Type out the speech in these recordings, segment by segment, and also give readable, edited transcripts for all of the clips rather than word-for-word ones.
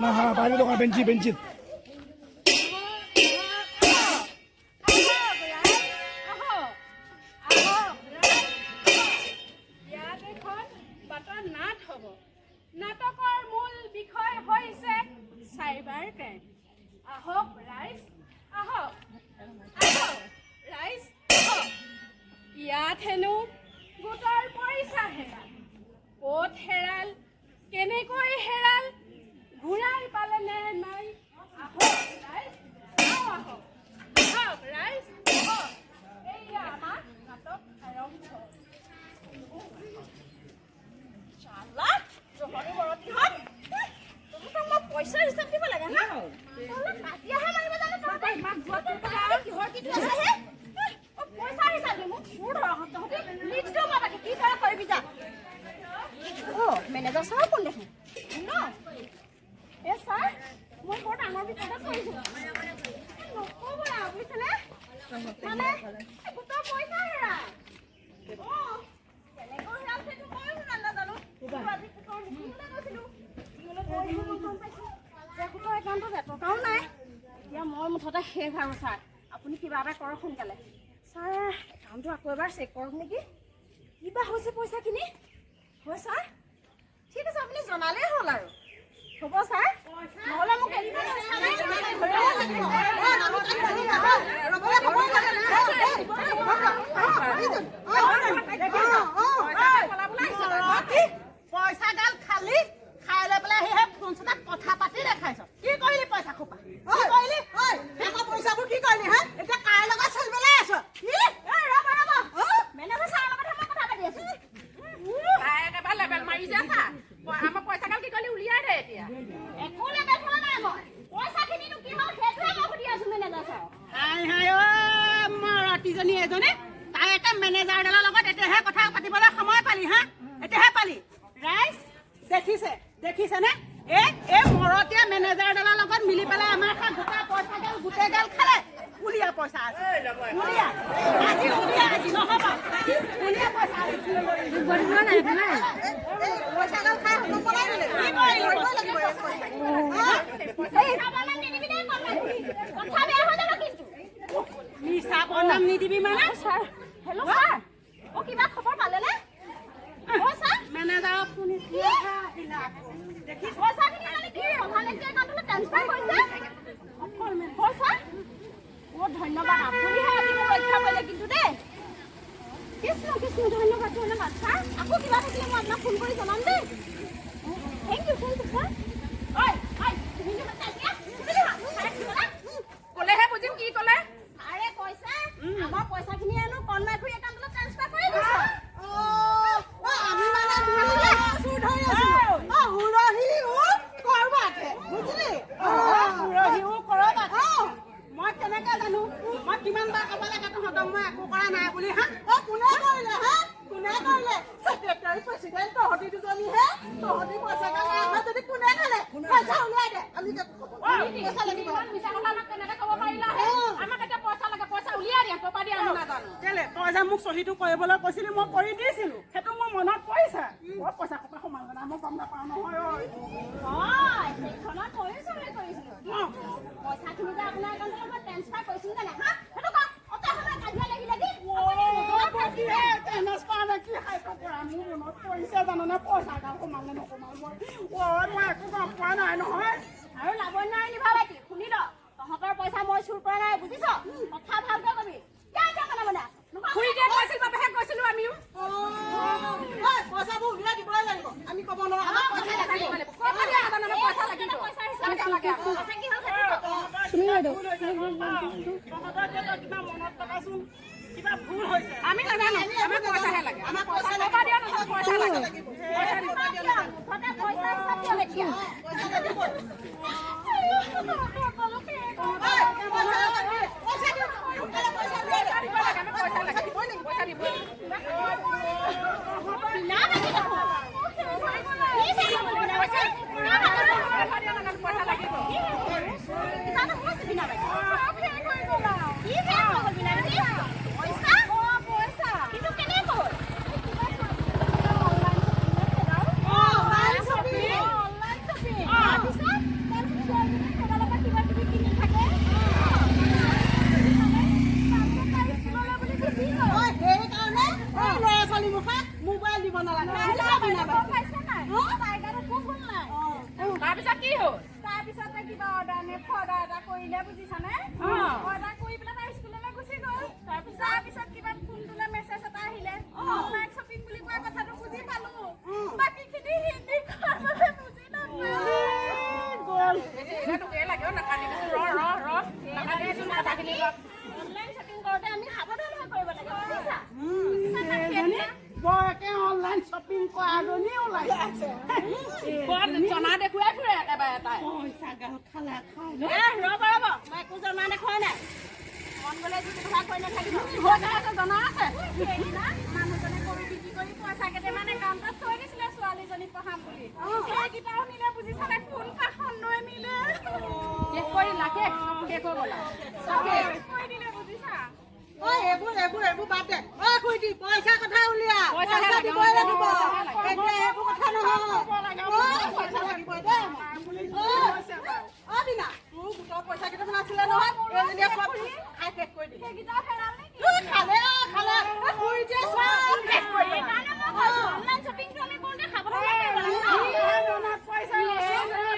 না হ্যাঁ, বাইৰে দোকান বেঞ্চি বেঞ্চিত। আহক ৰাইজ, আহক। আহক ৰাইজ, আহক। ইয়াত এখন বাটৰ নাট হ'ব। নাটকৰ মূল বিষয় হৈছে চাইবাৰ ক্ৰাইম। আহক ৰাইজ, আহক। আহক ৰাইজ, আহক। ইয়াত হেনো গোটৰ পইচা হেৰাল। ক'ত হেৰাল, কেনেকৈ হেৰাল, ঘূৰাই পালেনে নাই, আহক ৰাইজ, চাওঁ আহক। আহক ৰাইজ, আহক। এইয়া আমাৰ নাটক আৰম্ভ। চালা জহনী বৰতিহঁত, তহঁতক মই পইচাৰ হিচাপ দিব লাগে হা? তহঁতে কাজিয়াহে মাৰিব জানো তহঁতে? তহঁতে কিহৰ কিটো আছে হে? অ, পইচাৰ হিচাপ দি মোক চোৰ ধৰহঁত তহঁতে। লিষ্টটো মই বাকী কি কৰা কৰিবি যা। অ, মেনেজাৰ ছাৰৰ ফোন দেখোন ন। এ ছাৰ, মই বৰ ডাঙৰ বিপদত পৰিছোঁ। নক'ব আৰু, বুজিছেনে? মানে এই গোটৰ পইচা হেৰাল। অ, কেনেকৈ হেৰাল সেইটো ময়ো সিমান নাজানো। কিন্তু আজি গোটৰ মিটিঙলৈ গৈছিলোঁ। মিটিঙলৈ গৈ আহি মই গম পাইছোঁ যে গোটৰ একাউণ্টত এটকাও নাই। এতিয়া মই মুঠতে শেষ আৰু ছাৰ, আপুনি কিবা এটা কৰক সোনকালে। ছাৰ, একাউণ্টটো আকৌ এবাৰ চেক কৰক নেকি, কিবা হৈছে পইচাখিনি। হয় ছাৰ, ঠিক আছে, আপুনি জনালেই হ'ল আৰু। হ'ব ছাৰ, নহ'লে মোক এদিন ধৰিব লাগিব। ৰ'বলৈ সময় লাগে। পইচা গাল খালি, খাই লৈ পেলাই আহিহে ফোন চোনাত কথা পাতি দেখাইছ। কি কৰিলি পইচা খোপা? কি কৰিলি? আমাৰ পইচাবোৰ কি কৰিলি হা? এতিয়া কাৰ লগত চলিবলৈ আছ? কি? এই ৰ'ব ৰ'ব, মেনেজাৰ ছাৰৰ লগতহে মই কথা পাতি আছো। তাই একেবাৰে লেবেল মাৰিছে চা। আমাৰ পইচা গাল কি কৰিলি উলিয়াই দে এতিয়া। একো লেবেল মৰা নাই মই। পইচাখিনিনো কি হ'ল সেইটোহে মই সুধি আছো মেনেজাৰ ছাৰক। হাই হাই অ, মৰতিজনী এজনী। তাই একে মেনেজাৰডালৰ লগত এতিয়াহে কথা পাতিবলৈ সময় পালি হা? এতিয়াহে পালি? ৰাইজ দেখিছে, দেখিছেনে? এই মৰতীয়া মেনেজাৰডালৰ লগত মিলি পেলাই আমাৰ গোটা পইচা গাল গোটেই গাল খালে। উলিয়া পইচা আছে, উলিয়া আজি, উলিয়া আজি, নহ'ব, উলিয়া পইচা আজি। পইচা গাল খাই কি কৰিলি? মিছা বদনাম নিদিবি দেই কণমানি। কথা বেয়া হৈ যাব কিন্তু। মিছা বদনাম নিদিবি মানে? ছাৰ, হেল্ল' ছাৰ, অ, কিবা খবৰ পালেনে? অ ছাৰ। মেনেজাৰৰ ফোন এতিয়াহে আহিলে আকৌ। দেখিছ? পইচাখিনি মানে কি প্ৰধানমন্ত্ৰী একাউণ্টলৈ ট্ৰেন্সফাৰ কৰিছে? হয় ছাৰ। অ, ধন্যবাদ, আপুনিহে আজি মোক ৰক্ষা কৰিলে কিন্তু দেই। কৃষ্ণ কৃষ্ণ, ধন্যবাদ ধন্যবাদ ছাৰ। আকৌ কিবা থাকিলে মই আপোনাক ফোন কৰি জনাম দেই। Thank you, thank you sir. ঐ ঐ, তুমি কাজিয়া, তুমি ছাৰে কি ক'লে? ক'লেহে বুজিম কি ক'লে। ছাৰে কৈছে আমাৰ পইচাখিনি হেনো কণমাই খুৰী একাউণ্টলৈ ট্ৰেন্সফাৰ কৰি দিছে। আমি মানে চোৰ ধৰি আছিলো। অ, উৰহিও কৰবাতহে, বুজিলি? উৰহিও কৰবাত। মই কেনেকে জানো? মই কিমান বাৰ ক'ব লাগে তহঁতক মই একো কৰা নাই বুলি হা? অ, কোনে কৰিলে হা? কোনে কৰিলে? ছেক্ৰেটাৰী প্ৰেচিডেণ্ট তহঁতি দুজনীহে। তহঁতি পইচা কাৰণে যদি কোনে খালে? পইচা উলিয়াই দে। আমি পইচা লাগিব। ইমান মিছা কথা আমাক কেনেকে ক'ব পাৰিলা হে? আমাক এতিয়া পইচা লাগে, পইচা উলিয়াই দিয়া। ক'ৰ পৰা দিয়া আমি নাজানো। কেলে তই যে মোক চহীটো কৰিবলৈ কৈছিলি, মই কৰি দিছিলো, সেইটো মোৰ মনত পৰিছে। মই পইচা সোপা সোমাল নাই মই গম নাপাওঁ নহয় ঐ। হয়, সেইখনত ময়ো চহী কৰিছিলো। পইচাখিনি যে আপোনাৰ একাউণ্টলৈ মই ট্ৰেন্সফাৰ কৰিছিলো নে নাই হা, সেইটো কওক। অত সময় কাজিয়া লাগি লাগি আপুনি নোযোৱা থাকিলে। ট্ৰেন্সফাৰ নে কি খাই কৰা মোৰ মনত পৰিছে জাননে? পইচা গাল সোমাল নে নোসোমাল মই, অ, মই একো গম পোৱা নাই নহয়। আৰু লাৱণ্য আৰু নিভাৱতী, শুনি ল, তহঁতৰ পইচা মই চুৰ কৰা নাই, বুজিছ? কথা ভালকৈ কবি। কিয় এতিয়া মনে মনে আছ? খুৰীকে কৈছিল বাবেহে কৈছিলো আমিও। পইচাবোৰ উলিয়াই দিবই লাগিব, আমি ক'ব নোৱাৰো। আমাক পইচা লাগিব। ক'ৰ পৰা দিয়া নাজানো, আমাক পইচা লাগিব। পইচা হিচাপ পইচা লাগে আমাক। পইচা কি হ'ল সেইটো ক। তহঁতৰ এতিয়া কিবা মনত পেলাচোন, কিবা ভুল হৈছে। আমি নাজানো, আমাক পইচাহে লাগে। আমাক পইচা ক'ৰ পৰা দিয়া নাজানো, পইচা লাগে। পইচা দিব। মুঠতে পইচা হিচাপ দিয়ক এতিয়া। পইচা লাগিব। সকলো শেষ। পইচা দিয়ক, সোনকালে পইচা উলিয়াই দে। দিব লাগে, আমাক পইচা লাগে। পইচা দিবই লাগিব। বিনা বাকী দেখোন। কি শেষ হৈ গ'ল বিনা বাকী? কিয় কাটিছ? ক'ৰ পৰা দিয়া নাজানো, পইচা লাগিব। কিবা এটা হৈছে বিনা বাকী। কি শেষ হৈ গ'ল বিনা বাকী? পইচা? কি দিব নালাগে। তাৰপিছত কি হ'ল? তাৰপিছতে কিবা অৰ্ডাৰ নে ফৰ্ডাৰ এটা কৰিলে বুজিছানে? অৰ্ডাৰ কৰি পেলাই তাই স্কুললৈ গুচি গ'ল। তাৰপিছত কিবা ফোনটোলৈ মেছেজ এটা আহিলে, অনলাইন শ্বপিং বুলি কোৱা কথাটো বুজি পালো, বাকীখিনি হিন্দী কোৱাৰ বাবে বুজি নাপালো। অনলাইন শ্বপিং কৰোঁতে আমি সাৱধান হৈ কৰিব লাগে, বুজিছা? বৰকে অনলাইন শ্বপিং কৰাজনী ওলাইছে। জনা দেখুৱাই ফুৰে একেবাৰে তাই। পইচা গাল খালা খাই। ৰ'ব ৰ'ব, মই একো জনা দেখুৱাই নাই। মন গ'লে যিটো কথা কৈ নাথাকিব। জনা আছে। সেইদিনা মানুহজনে গৰু বিক্ৰী কৰি পইচা কেইটামান একাউণ্টত থৈ দিছিলে ছোৱালীজনী পঢ়াম বুলি, সেইকেইটাও নিলে বুজিছানে? কোন পাখন লৈ নিলে, শেষ কৰিলা, শেষ শেষ হৈ গ'ল, শেষ কৰি দিলে বুজিছা? ঐ এইবোৰ এইবোৰ এইবোৰ বাদ দে। ঐ খুৰীটি, পইচা কথা উলিয়া। পইচা পইচা দিবই লাগিব, এতিয়া এইবোৰ কথা নহয়। ঐ পইচা লাগিব দেই। অ বিনা, তোৰ গোটৰ পইচা কেইটামান আছিলে নহয়, এইজনীয়ে চব খাই শেষ কৰি দিলে। সেইকেইটাও হেৰাল নেকি? খালে খালে, খুৰীটিয়ে চব শেষ কৰি দিলে। সেইকাৰণে মই কৈছো, অনলাইন শ্বপিংটো আমি কৰোঁতে সাৱধানে কৰিব লাগে।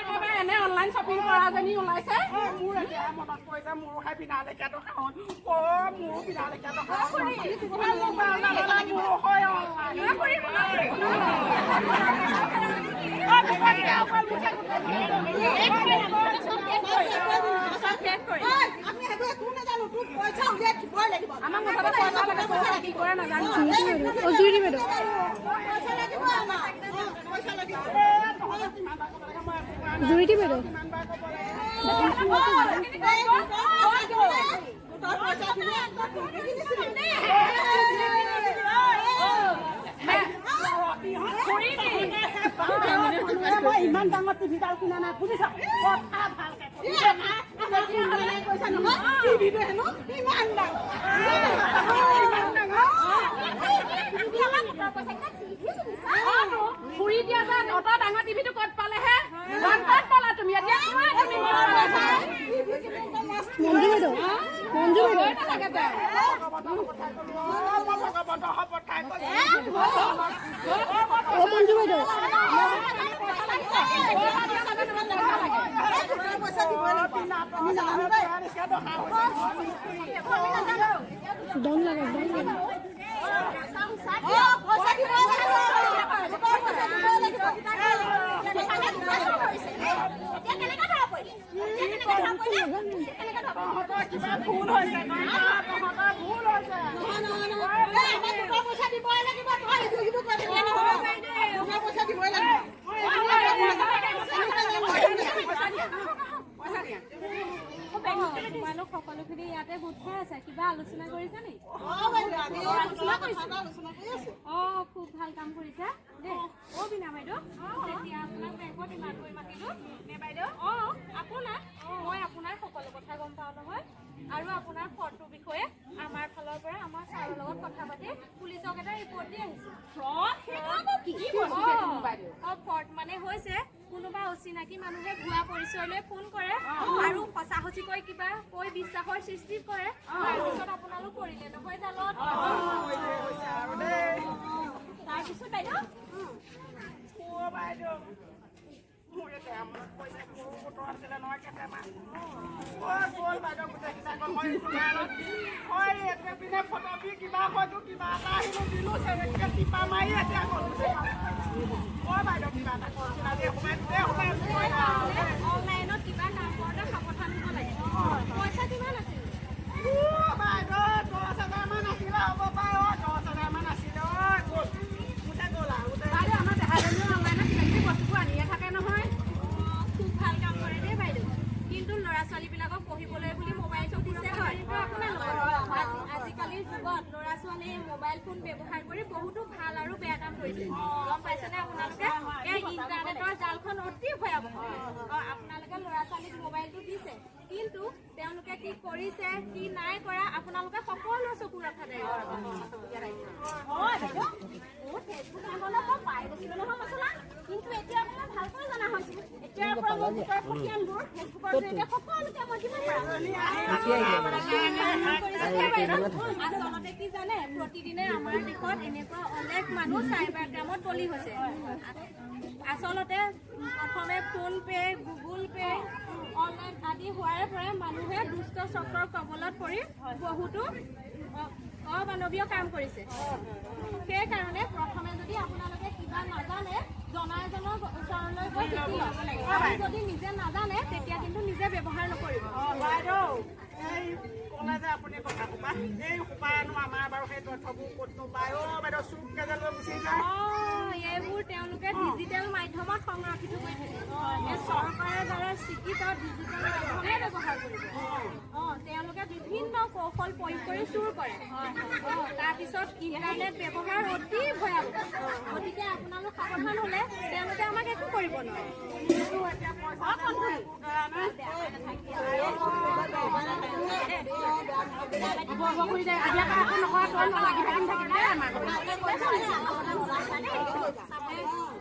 একেবাৰে এনে অনলাইন শ্বপিং কৰাজনী ওলাইছে। মোৰ এতিয়া মনত পৰিছে, মোৰো সেই বিনা লেখীয়াটো খাওঁ, মোৰো বিনা লেখীয়াটো খাওঁ। মোৰো হয় অনলাইন। আমি সেইবোৰ একো নাজানো, তোক পইচা উলিয়াই দিবই লাগিব। আমাক মুঠতে পইচা লাগে, পইচা কি কৰে নাজানো। পইচা লাগিব আমাক, পইচা লাগিব। জুৰিটি বাইদেউ। গোটৰ পইচা মই ইমান ডাঙৰ টিভিডাল কিনা নাই বুজিছা, কথা ভালকে কৈছা নহয়, টিভিটো হেনো ইমান ডাঙৰ, ইমান ডাঙৰ। খুৰী দিয়া যে অত ডাঙৰ টিভিটো ক'ত পালেহে? ক'ত পালা তুমি? এতিয়া কোৱা তুমি। মঞ্জু বাইদেউ, মঞ্জু বাইদেউ। অ মঞ্জু বাইদেউ, দম লাগে, দম লাগে। পইচা দিবই লাগিব, গোটৰ পইচা দিবই লাগিব। এতিয়া কেনেকৈ ধৰা পৰিলে? এতিয়া কেনেকৈ ধৰা পৰিলে? কেনেকৈ ধৰা পৰিলে? কিবা ভুল হৈছে, তহঁতৰ ভুল হৈছে। নহয় নহয় নহয়, এই আমাক গোটৰ পইচা দিবই লাগিব। তই ইটো সিটো কৈ থাকিলে নহ'ব, গোটৰ পইচা দিবই লাগিব। তোমালোক সকলোখিনি ইয়াতে গোট খাই আছে, কিবা আলোচনা কৰিছা নেকি? আলোচনা কৰিছো, আলোচনা কৰি আছো। অ খুব ভাল কাম কৰিছা দেই। অ বিনা বাইদেউ, তেতিয়া আপোনাক বেংকত ইমান কৰি মাতিলো নে বাইদেউ? অ আপোনাক, মই আপোনাৰ সকলো কথা গম পাওঁ নহয়, আৰু আপোনাৰ ফ্ৰডটোৰ বিষয়ে আমাৰ ফালৰ পৰা আমাৰ ছাৰৰ লগত কথা পাতি পুলিচক এটা ৰিপৰ্ট দি আহিছো। অ ফ্ৰড মানে হৈছে কোনোবা অচিনাকি মানুহে ভুৱা পৰিচয় লৈ ফোন কৰে আৰু সঁচা সঁচিকৈ কিবা কৈ বিশ্বাসৰ সৃষ্টি কৰে, তাৰপিছত আপোনালোক পৰিলে নহয় জালত। তাৰপিছত বাইদেউ, বাইদেউ মোৰ এতিয়া মনত পৰিছে, মোৰো গোটৰ আছিলে নহয় কেইটামান, ক'ত গ'ল বাইদেউ গোটেইকেইটা গ'ল। মই হয় এইটো পিনে ফটপি কিবা হয়তো কিবা এটা আহিলো দিলো, তেনেকৈ টিপা মাৰি এতিয়া গ'ল। অ বাইদেউ কিবা এটা কৰচোন, আজি সোমাই গোটেই সোমাই। অনলাইনত কিবা কাম কৰোঁতে সাৱধান হ'ব লাগে। পইচা কিমান আছিল? অ বাইদেউ 10,000 মান আছিলে হ'ব পাই। অ 10,000 মান আছিলে। অ গ'ল গোটেই গ'ল আৰু গোটেই। বাইদেউ আমাৰ দেহাজনীও অনলাইনত কিবা কিবি বস্তুবোৰ আনিয়ে থাকে নহয়। খুব ভাল কাম কৰে দেই বাইদেউ। কিন্তু ল'ৰা ছোৱালীবিলাকক পঢ়িবলৈ বুলি মোবাইলটো দিছে হয়, আপোনালোকৰ আজিকালিৰ যুগত ল'ৰা ছোৱালীয়ে মোবাইল ফোন ব্যৱহাৰ কৰি বহুতো ভাল আৰু বেয়া কাম কৰিছে, গম পাইছেনে আপোনালোকে? এই ইণ্টাৰনেটৰ জালখন অতি ভয়াৱহ। অ আপোনালোকে ল'ৰা ছোৱালীক মোবাইলটো দিছে, কিন্তু তেওঁলোকে কি কৰিছে কি নাই কৰা আপোনালোকে সকলো চকু ৰখা যায়। হয় বাইদেউ, মোৰ ফেচবুক নাম্বাৰলৈ মই পাই গৈছিলো নহয় মছলা, কিন্তু এতিয়া অকণমান ভালকৈ জনা হৈছো। এতিয়াৰ পৰা মই গোটৰ খতিয়ানবোৰ ফেচবুকৰ জৰিয়তে সকলোকে মই দিব পৰা। আচলতে কি জানে, প্ৰতিদিনে আমাৰ দেশত এনেকুৱা অনেক মানুহ চাইবাৰ ক্ৰাইমত বলি হৈছে। আচলতে প্ৰথমে ফোনপে', গুগল পে', অনলাইন আদি হোৱাৰে পৰাই মানুহে দুষ্ট চক্ৰৰ কবলত পৰি বহুতো অমানৱীয় কাম কৰিছে। সেইকাৰণে প্ৰথমে যদি আপোনালোকে কিবা নাজানে, জনা এজনৰ ওচৰলৈ গৈ শিকি লওক। আৰু যদি নিজে নাজানে তেতিয়া কিন্তু নিজে ব্যৱহাৰ নকৰিব। বাইদেউ, এই ক'লে যে আপুনি কথা সোপা, এই সোপানো আমাৰ বাৰু সেই তথ্যবোৰ ক'তনো পায়? অ' বাইদেউ, চুপকে যে লৈ গুচি যায়। এইবোৰ তেওঁলোকে ডিজিটেল মাধ্যমত সংৰক্ষিত কৰি থাকে। এই চৰকাৰৰ দ্বাৰা স্বীকৃত ডিজিটেল মাধ্যমে ব্যৱহাৰ কৰিব। তেওঁলোকে বিভিন্ন কৌশল প্ৰয়োগ কৰি চুৰ কৰে। তাৰপিছত ইণ্টাৰনেট ব্যৱহাৰ অতি ভয়াৱহ, গতিকে আপোনালোক সাৱধান হ'লে তেওঁলোকে আমাক একো কৰিব নোৱাৰে।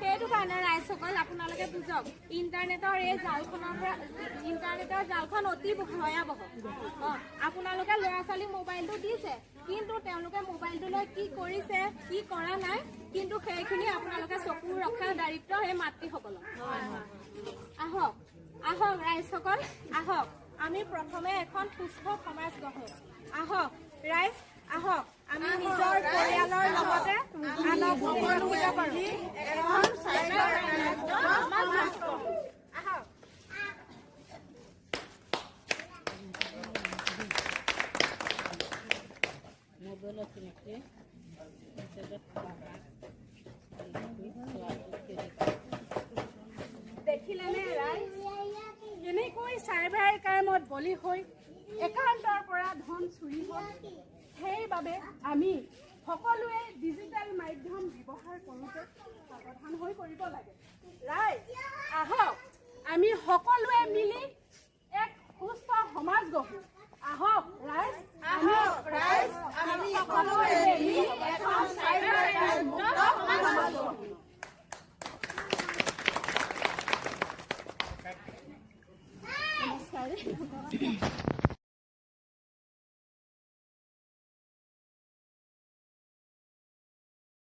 সেইটো কাৰণে ৰাইজসকল আপোনালোকে বুজক, ইণ্টাৰনেটৰ এই জালখনৰ পৰা, ইণ্টাৰনেটৰ জালখন অতি ভয়াৱহ। আপোনালোকে ল'ৰা ছোৱালীক মোবাইলটো দিছে, কিন্তু তেওঁলোকে মোবাইলটো লৈ কি কৰিছে কি কৰা নাই, কিন্তু সেইখিনি আপোনালোকে চকু ৰখাৰ দায়িত্ব সেই মাতৃসকলৰ। আহক আহক ৰাইজসকল, আহক আমি প্ৰথমে এখন সুস্থ সমাজ গঢ়ো। আহক ৰাইজ, আহক আমি নিজৰ পৰিয়ালৰ লগতে আনক সুৰক্ষিত কৰোঁ। আহক। দেখিলেনে ৰাইজ, কেনেকৈ চাইবাৰ ক্ৰাইমত বলি হৈ একাউণ্টৰ পৰা ধন চুৰি হ'ল। সেইবাবে আমি সকলোৱে ডিজিটেল মাধ্যম ব্যৱহাৰ কৰোঁতে সাৱধান হৈ কৰিব লাগে।